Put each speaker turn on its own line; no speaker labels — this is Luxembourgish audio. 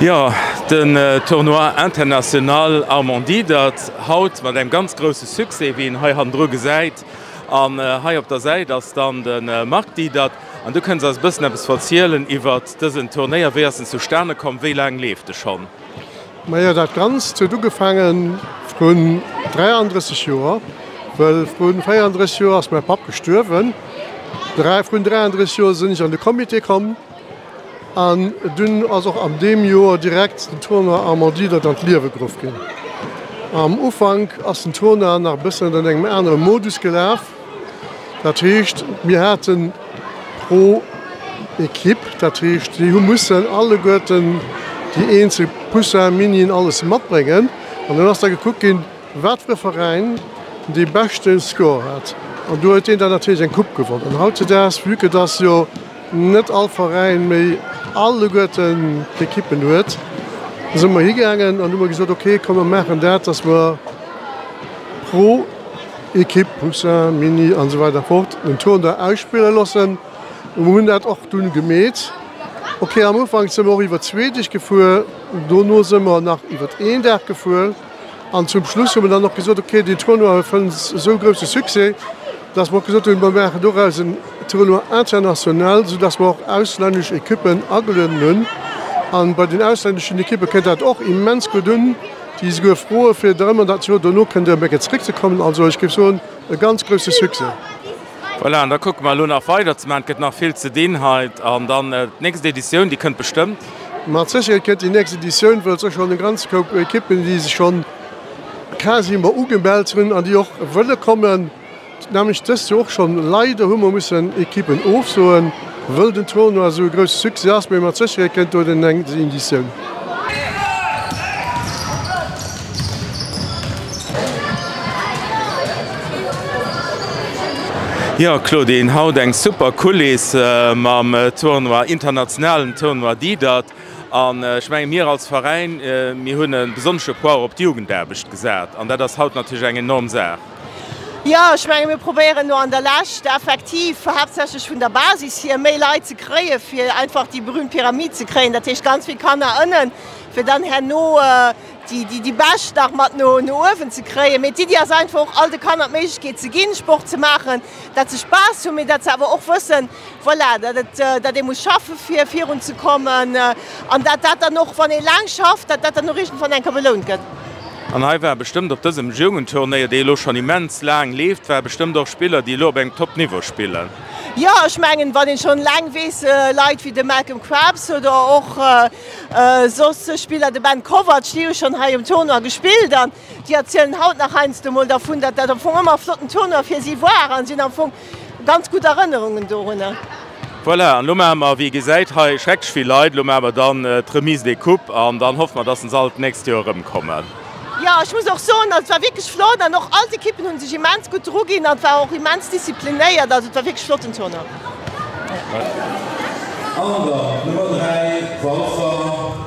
Jo, den Tournoi International Armand Diedert, haut mat engem ganz grousse Succès, wéi een hei hannendru gesäit. An hei op der Säit ass dann de Marc Diedert. An du kënns eis e bëssen eppes verzielen iwwert dësen Turnéier. Wéi ass en zustane komm? Wéi laang leeft e schonn?
Majo, dat Ganzt huet ugefaange vrun 33 Joer, wëll vrun 34 Joer ass mäi Papp gestuerwen. Vrun 33 Joer sinn ech an de Comité komm an dunn ass och an deem Joer direkt den Tournoi Armand Diedert an d'Liewe geruff ginn. Am Ufank ass den Tournoi nach e bëssen an engem anere Modus gelaf. Dat heescht, mir haten pro Ekipp, dat heescht, déi hu mussen alleguerten déi eenzel Poussins, Minien, alles matbréngen. An dann ass da gekuckt ginn, wat fir e Veräin dee beschte Score hat. An do huet deen dann natierlech eng Coupe gewonnen. Hautzedaags, vue que dass jo net all Veräin méi alleguerten d'Ekippen huet, si mer higaangen an hu mer gesot, okay, komm mer maachen dat, dass mer pro Equipe, Poussin, Mini an esou weider fort, den Tournoi ausspille loossen. Mir hunn dat och dunn gemeet. Ok, am Ufank si mer och iwwer zwee Deeg gefuer, dono si mer nach iwwer een Dag gefuer an zum Schluss hu mer dann och gesot, ok, deen Tournoi huet fënnt esou grousse Succès, dass mer och gesot hunn, mer maachen doraus en Tournoi international, soudass mer och auslännesch Equippen agelueden hunn. An bei den auslänneschen Equippe kënnt dat och immens gutt un. Déi esouguer froe fir der ëmmer dat Joer dono kënnt erëm eng Kéier zeréckzekommen. Also ech géif soen, e ganz grousse Succès.
Voilà, an da kucke mer elo nach weider ze maachen. Et gëtt nach vill ze dinn hei. An dann d'nächst Editioun, déi kënnt bestëmmt.
Mat Sécherheet kënnt déi nächst Editioun, well et si schonn e ganze Koup Ekippen, déi sech schonn quasi emol ugemellt hunn an déi och wëlle kommen. Nämlech dëst Joer och schonn. Leider hu mer mussen Ekippen ofsoen, wëll den Tournoi esou e grousse Succès ass, mee mat Sécherheet kënnt do den eng Editioun.
Jo Claudine, haut eng super Kuliss mam Tournoi, internationalen Tournoi Didert. An ech menge mir als Veräin, mir hunn e besonnesche Poids op d'Jugendaarbecht gesat an dat ass haut natierlech eng enorm Saach.
Jo, ech menge mir probéieren elo an der Lescht effektiv haaptsächlech vun der Basis hier méi Leit ze kréien, fir einfach déi berühmt Pyramid ze kréien, dat heescht ganz vill Kanner ënnen, fir dann herno déi Bescht nach mat no uewen ze kréien. Mee d'Iddi ass einfach och all de Kanner d'Méiglechkeet ze ginn, Sport ze maachen, dat se Spaass hunn, mee dat se awer och wëssen, Voilà, datt et, datt ee muss schaffe fir virun ze kommen an datt dat dann och, wann ee laang schafft, datt dat dann och iergendwann eng Kéier belount gëtt.
An hei war bestëmmt op dësem Jungenturnéier, dee elo schonn immens laang leeft, ware bestëmmt och Spiller, déi elo op engem Top-Niveau spillen.
Jo, ech mengen, wann een schonn laang weess, Leit wéi de Malcolm Krabs oder och soss Spiller, de Ben Kovac, déi hu schonn hei um Tournoi gespillt an déi erzielen haut nach heiansdo mol dervun, datt dat am Fong ëmmer e flotten Tournoi fir si war an si hunn am Fong Ganz gutt Erënnerungen dorunner.
Voilà, an elo maache mer, wéi ee gesäit, hei schrecklech vill Leit. Elo maache mer dann d'Remise des Coupes an dann hoffe mer, dass se all d'nächst Joer erëmkommen.
Jo, ech muss och soen, also et war wierklech flott an och all d'Ekippen hu sech immens gutt druginn an et war och immens disziplinéiert. Also et war wierklech flotten Tournoi.
An der Nummer 3 Walfer.